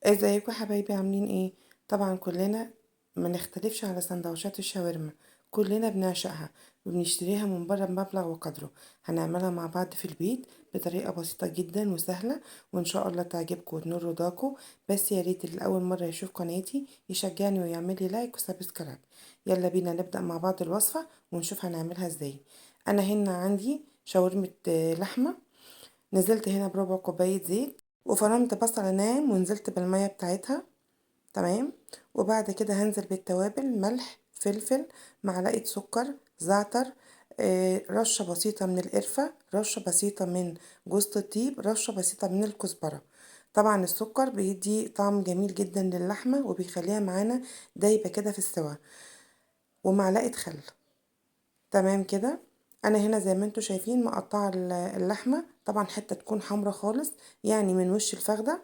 ازيكم حبايبي؟ عاملين ايه؟ طبعا كلنا ما نختلفش على سندوتشات الشاورما، كلنا بنعشقها وبنشتريها من بره بمبلغ وقدره. هنعملها مع بعض في البيت بطريقة بسيطة جدا وسهلة، وان شاء الله تعجبكم وتنور رضاكم. بس يا ريت اللي اول مرة يشوف قناتي يشجعني ويعمل لي like و subscribe. يلا بينا نبدا مع بعض الوصفة ونشوف هنعملها ازاي. انا هنا عندي شاورمه لحمه، نزلت هنا بربع كوباية زيت وفرمت بصله ناعم ونزلت بالمية بتاعتها، تمام. وبعد كده هنزل بالتوابل: ملح، فلفل، معلقه سكر، زعتر، رشه بسيطة من القرفه، رشه بسيطة من جوز الطيب، رشه بسيطة من الكزبره. طبعا السكر بيدي طعم جميل جدا للحمه وبيخليها معانا دايبه كده في السوا، ومعلقة خل. تمام كده. انا هنا زي ما انتم شايفين مقطعه اللحمة، طبعا حتة تكون حمرا خالص يعني من وش الفخده،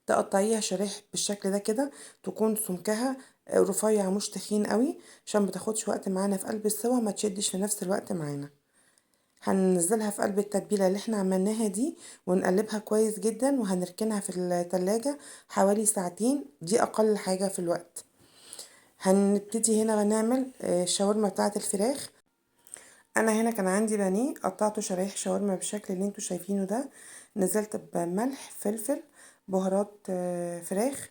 تقطعيها شرايح بالشكل ده كده، تكون سمكها رفيع مش تخين قوي عشان ما تاخدش وقت معانا في قلب السوا، ما تشدش في نفس الوقت معانا. هننزلها في قلب التتبيله اللي احنا عملناها دي ونقلبها كويس جدا، وهنركنها في التلاجة حوالي ساعتين، دي اقل حاجة في الوقت. هنبتدي هنا نعمل الشاورما بتاعه الفراخ. انا هنا كان عندي بانيه قطعته شرايح شاورما بالشكل اللي انتوا شايفينه ده، نزلت بملح، فلفل، بهارات فراخ،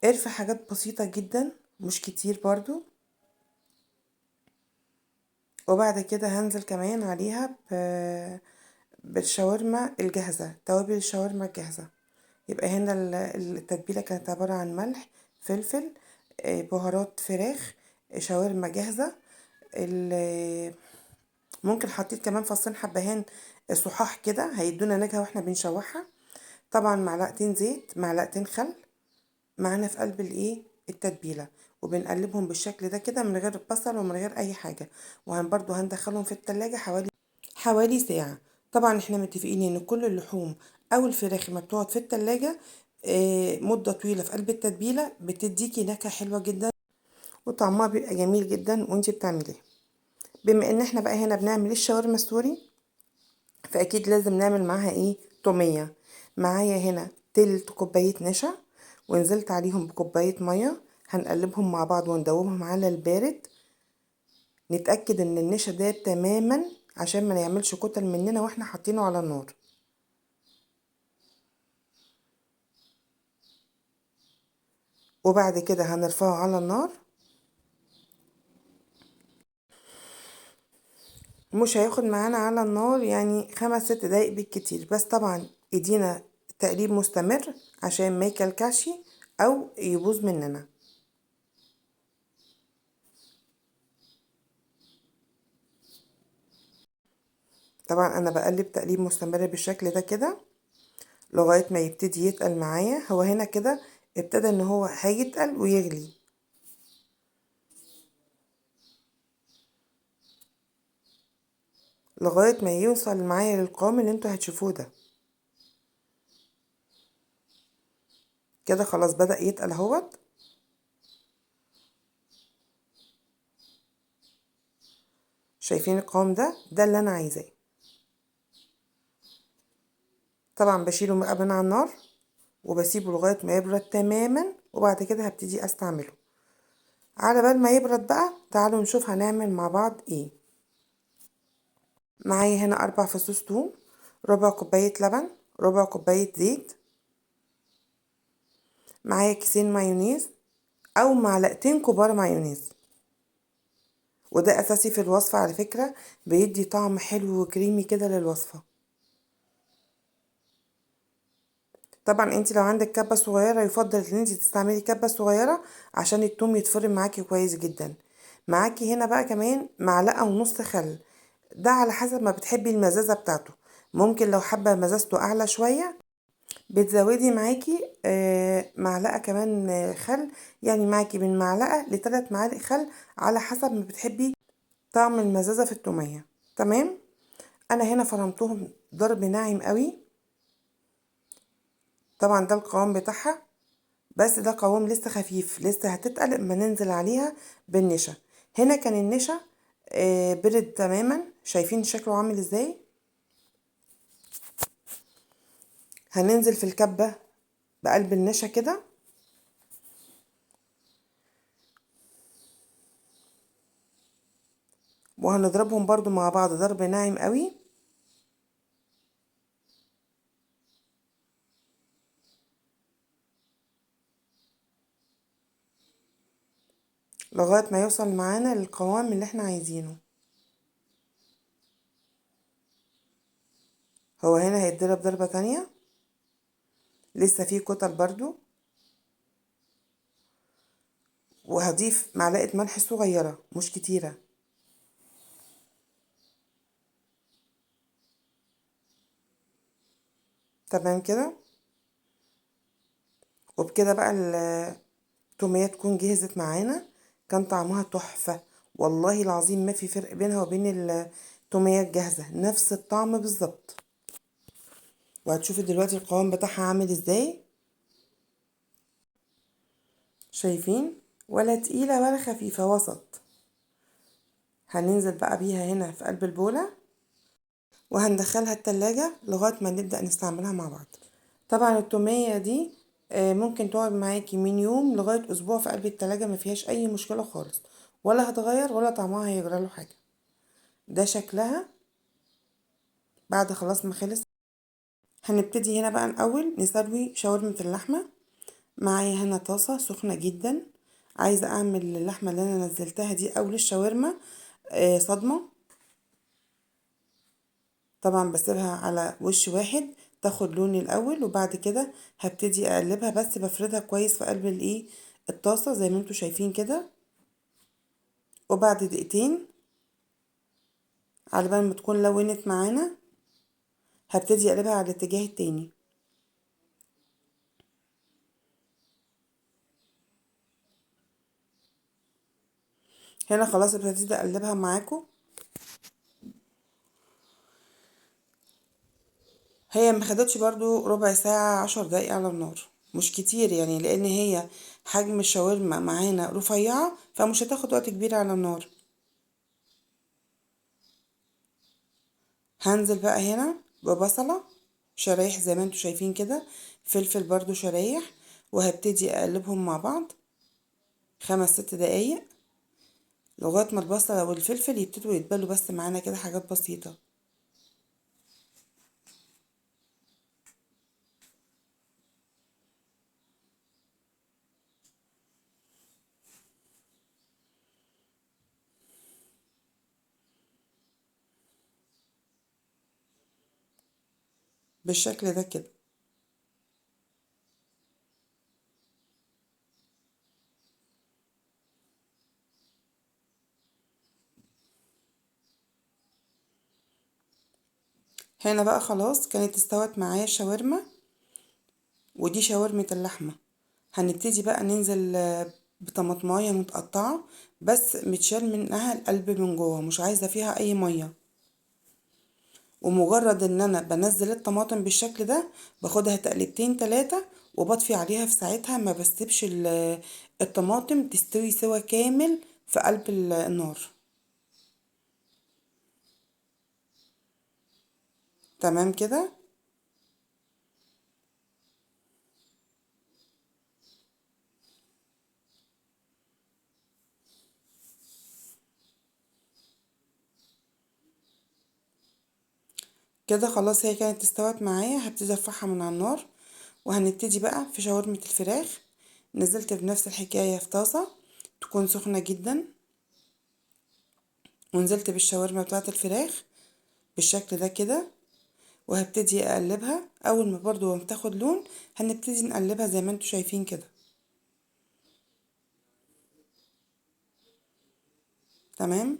قرفة، حاجات بسيطة جدا مش كتير برضو. وبعد كده هنزل كمان عليها بالشاورما الجاهزة، توابل الشاورما الجاهزة. يبقى هنا التتبيلة كانت عبارة عن ملح، فلفل، بهارات فراخ، شاورما جاهزة، ممكن حطيت كمان فصين حبهان صحاح كده هيدونا نكهة واحنا بنشوحها. طبعا معلقتين زيت، معلقتين خل معانا في قلب التتبيلة، وبنقلبهم بالشكل ده كده من غير بصل ومن غير اي حاجة. وهن برضو هندخلهم في التلاجة حوالي ساعة. طبعا احنا متفقين ان كل اللحوم او الفراخ ما بتقعد في التلاجة مدة طويلة في قلب التتبيلة بتديكي نكهة حلوة جدا وطعمها بيبقى جميل جدا وانتي بتعمليه. بما ان احنا بقى هنا بنعمل الشاورما السوري فاكيد لازم نعمل معاها ايه؟ تومية. معايا هنا تلت كوباية نشا ونزلت عليهم بكوباية مية، هنقلبهم مع بعض وندوبهم على البارد، نتأكد ان النشا ده تماما عشان ما نعملش كتل مننا واحنا حاطينه على النار. وبعد كده هنرفعه على النار، مش هياخد معانا على النار يعني 5-6 دقايق بالكتير، بس طبعا ايدينا تقليب مستمر عشان ما يكلكعش او يبوظ مننا. طبعا انا بقلب تقليب مستمر بالشكل ده كده لغاية ما يبتدي يتقل معايا. هو هنا كده ابتدى ان هو هيتقل ويغلي. لغاية ما يوصل معايا للقوام اللي انتوا هتشوفوه ده كده. خلاص بدأ يتقل اهوت. شايفين القوام ده؟ ده اللي انا عايزاه. طبعا بشيله من على النار وبسيبه لغاية ما يبرد تماما، وبعد كده هبتدي استعمله. على بال ما يبرد بقى تعالوا نشوف هنعمل مع بعض ايه. معايا هنا 4 فصوص توم، ربع كوباية لبن، ربع كوباية زيت، معايا كيسين مايونيز او معلقتين كبار مايونيز، وده اساسي في الوصفة على فكرة، بيدي طعم حلو وكريمي كده للوصفة. طبعا انت لو عندك كبة صغيرة يفضل ان انت تستعملي كبة صغيرة عشان التوم يتفرم معاكي كويس جدا. معاكي هنا بقى كمان معلقة ونص خل، ده على حسب ما بتحبي المزازة بتاعته، ممكن لو حابة مزازته اعلى شوية بتزودي معاكي معلقة كمان خل، يعني معاكي من معلقة لتلات معالق خل على حسب ما بتحبي طعم المزازة في التومية. تمام. انا هنا فرمتهم ضرب ناعم قوي، طبعا ده القوام بتاعها، بس ده قوام لسه خفيف، لسه هتتقل اما ننزل عليها بالنشا. هنا كان النشا برد تماما، شايفين شكله عامل ازاي؟ هننزل في الكبة بقلب النشا كده. وهنضربهم برضو مع بعض ضرب ناعم قوي. لغاية ما يوصل معانا للقوام اللي احنا عايزينه. هو هنا هيتضرب ضربة تانية، لسه فيه كتل برضو. وهضيف معلقة ملح صغيرة مش كتيرة. تمام كده. وبكده بقى التومية تكون جهزت معانا. كان طعمها تحفة والله العظيم، ما في فرق بينها وبين التومية الجاهزة، نفس الطعم بالظبط. وهتشوفي دلوقتي القوام بتاعها عامل ازاي. شايفين؟ ولا تقيلة ولا خفيفة، وسط. هننزل بقى بيها هنا في قلب البولة، وهندخلها التلاجة لغاية ما نبدأ نستعملها مع بعض. طبعا التومية دي ممكن تقعد معاكي من يوم لغاية أسبوع في قلب التلاجة، ما فيهاش أي مشكلة خالص، ولا هتغير ولا طعمها هيجرى له حاجة. ده شكلها بعد خلاص ما خلص. هنبتدي هنا بقى الأول نسوي شاورمة اللحمة. معايا هنا طاسة سخنة جدا، عايزة أعمل اللحمة اللي أنا نزلتها دي أول الشاورما صدمة. طبعا بسيبها على وش واحد تاخد لون الأول، وبعد كده هبتدي أقلبها، بس بفردها كويس في قلب الطاسة زي ما انتوا شايفين كده. وبعد دقيقتين على بال ما تكون لونت معانا هبتدي اقلبها على الاتجاه التاني. هنا خلاص ابتديت اقلبها معاكم. هي ما خدتش برضو ربع ساعة، 10 دقايق على النار، مش كتير يعني، لان هي حجم الشاورما معانا رفيعة، فمش هتاخد وقت كبير على النار. هنزل بقى هنا ببصلة شرايح زي ما انتوا شايفين كده، فلفل برضو شرايح، وهبتدي اقلبهم مع بعض 5-6 دقايق لغاية ما البصلة والفلفل يبتدوا يتبلوا بس معانا كده، حاجات بسيطة. بالشكل ده كده. هنا بقى خلاص كانت استوت معايا الشاورما، ودي شاورمة اللحمة. هنبتدي بقى ننزل بطماطماية متقطعة، بس متشال منها القلب من جوه، مش عايزة فيها اي مية. ومجرد ان انا بنزل الطماطم بالشكل ده باخدها تقلبتين 3 وبطفي عليها في ساعتها، ما بسيبش الطماطم تستوي سوا كامل في قلب النار. تمام كده. كده خلاص هي كانت استوت معايا. هبتدي ارفعها من على النار، وهنبتدي بقى في شاورمة الفراخ. نزلت بنفس الحكاية في طاسة تكون سخنة جدا، ونزلت بالشاورما بتاعة الفراخ بالشكل ده كده، وهبتدي اقلبها. اول ما برضو ما بتاخد لون هنبتدي نقلبها زي ما انتوا شايفين كده. تمام.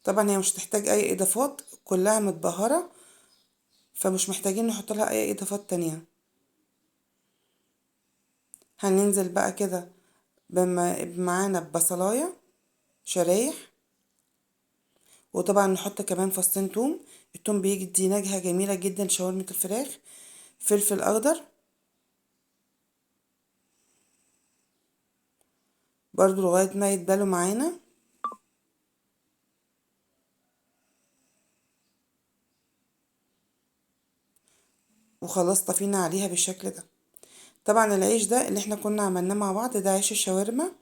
طبعا هي مش هتحتاج اي اضافات، كلها متبهرة، فمش محتاجين نحط لها اي اضافات تانية. هننزل بقى كده معانا ببصلاية شرايح، وطبعا نحط كمان فصين توم. التوم بيدي نكهة جميلة جدا لشاورمة الفراخ. فلفل اخضر برضو لغاية ما يتبلوا معانا. وخلاص طفينا عليها بالشكل ده. طبعا العيش ده اللي احنا كنا عملناه مع بعض ده عيش الشاورما،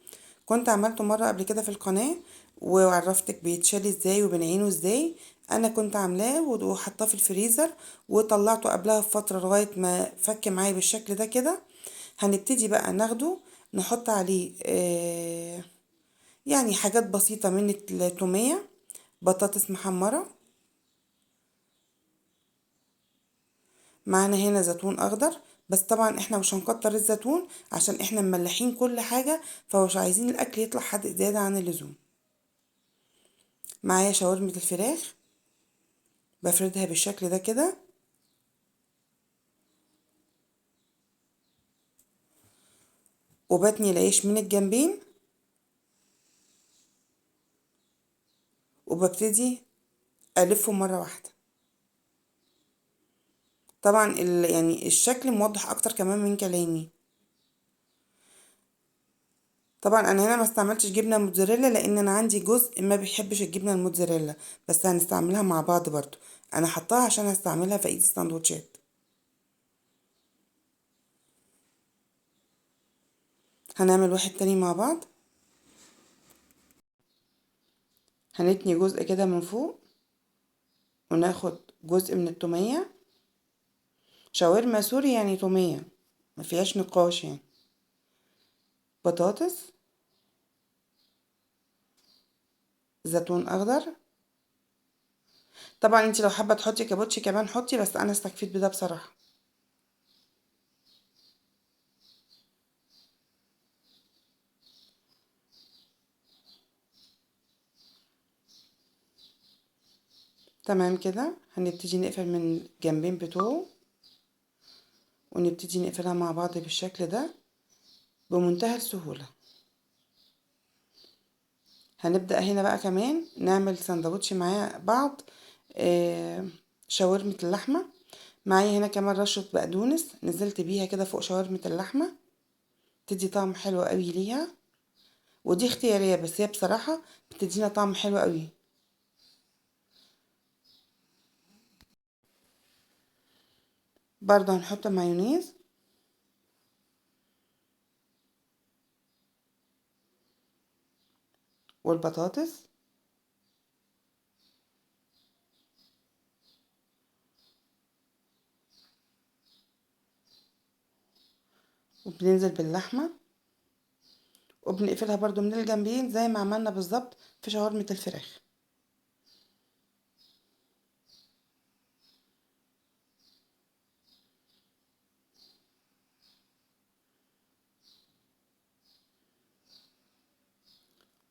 كنت عملته مرة قبل كده في القناة وعرفتك بيتشال ازاي وبنعينه ازاي. انا كنت عاملاه وحطاه في الفريزر وطلعته قبلها بفترة لغاية ما فك معايا بالشكل ده كده. هنبتدي بقى ناخده نحط عليه يعني حاجات بسيطة من التومية، بطاطس محمرة، معانا هنا زيتون اخضر، بس طبعا احنا مش هنكتر الزيتون عشان احنا مملحين كل حاجة، فمش عايزين الاكل يطلع حادق زيادة عن اللزوم. معايا شاورمة الفراخ بفردها بالشكل ده كده، وبتني العيش من الجنبين، وببتدي الفه مرة واحدة. طبعا يعني الشكل موضح اكتر كمان من كلامي. طبعا انا هنا ما استعملتش جبنه موتزاريلا لان انا عندي جزء ما بيحبش الجبنة الموتزاريلا، بس هنستعملها مع بعض برضو، انا حطاها عشان هستعملها في ايد السندوتشات. هنعمل واحد تاني مع بعض. هنتني جزء كده من فوق وناخد جزء من التوميه، شاورما سوري يعني توميه ما فيهاش نقاش يعني، بطاطس، زيتون اخضر. طبعا انت لو حابة تحطي كابوتشي كمان حطي، بس انا استكفيت بده بصراحة. تمام كده. هنبتدي نقفل من الجنبين بتوعه ونبتدي نقفلها مع بعض بالشكل ده بمنتهى السهولة. هنبدأ هنا بقى كمان نعمل سندوتش مع بعض، شاورمة اللحمة. معايا هنا كمان رشة بقدونس نزلت بيها كده فوق شاورمة اللحمة، تدي طعم حلو قوي ليها، ودي اختيارية بس هي بصراحة بتدينا طعم حلو قوي. برضه هنحط مايونيز، والبطاطس، وبننزل باللحمة، وبنقفلها برضو من الجنبين زي ما عملنا بالظبط في شاورمة الفراخ.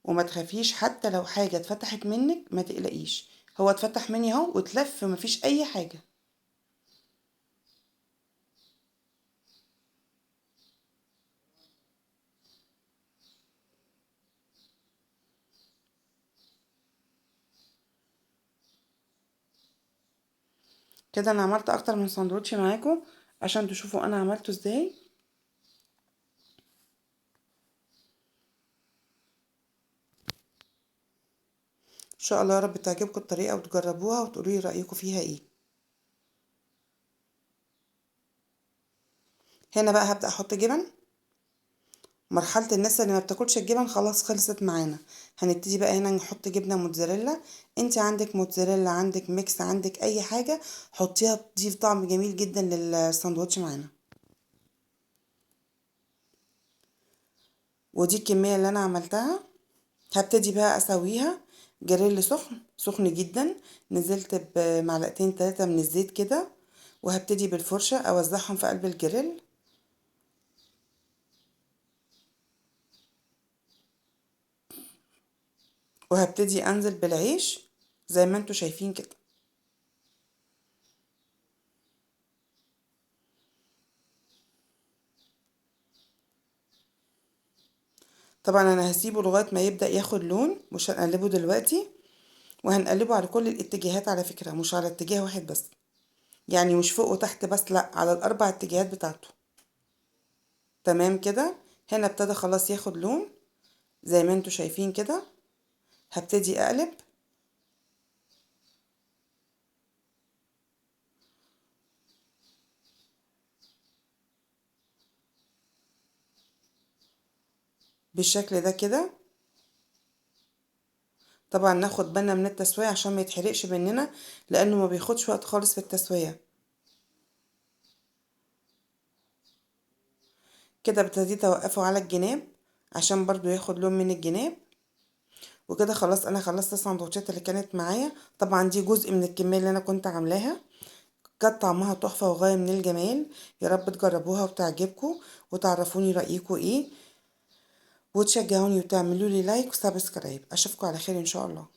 وما تخافيش حتى لو حاجة اتفتحت منك ما تقلقيش، هو اتفتح مني اهو واتلف مفيش اي حاجة. كده انا عملت اكتر من ساندوتش معاكم عشان تشوفوا انا عملته ازاي. ان شاء الله يا رب تعجبكم الطريقة وتجربوها وتقولوا لي رايكم فيها ايه. هنا بقى هبدا احط جبن. مرحلة الناس اللي ما بتاكلش الجبن خلاص خلصت معانا. هنبتدي بقى هنا نحط جبنه موتزاريلا. انت عندك موتزاريلا، عندك mix، عندك اي حاجة حطيها، بتضيف طعم جميل جدا للساندوتش معانا. ودي الكمية اللي انا عملتها. هبتدي بقى اسويها. جريل سخن سخن جدا، نزلت بمعلقتين 3 من الزيت كده، وهبتدي بالفرشة اوزعهم في قلب الجريل. وهبتدي انزل بالعيش زي ما انتوا شايفين كده. طبعا انا هسيبه لغاية ما يبدأ ياخد لون، مش هنقلبه دلوقتي، وهنقلبه على كل الاتجاهات على فكرة، مش على اتجاه واحد بس، يعني مش فوق وتحت بس، لا على الاربع اتجاهات بتاعته. تمام كده. هنا ابتدى خلاص ياخد لون زي ما انتوا شايفين كده. هبتدي اقلب. بالشكل ده كده. طبعا ناخد بالنا من التسوية عشان ما يتحرقش مننا، لانه ما بياخدش وقت خالص في التسوية. كده ابتديت اوقفه على الجناب عشان برضو ياخد لون من الجناب. وكده خلاص انا خلصت السندوتشات اللي كانت معايا. طبعا دي جزء من الكمية اللي انا كنت عاملاها، كانت طعمها تحفة وغاية من الجمال. يا رب تجربوها وتعجبكم وتعرفوني رأيكم ايه، وتشجعوني وتعملوا لي like و subscribe. اشوفكم على خير ان شاء الله.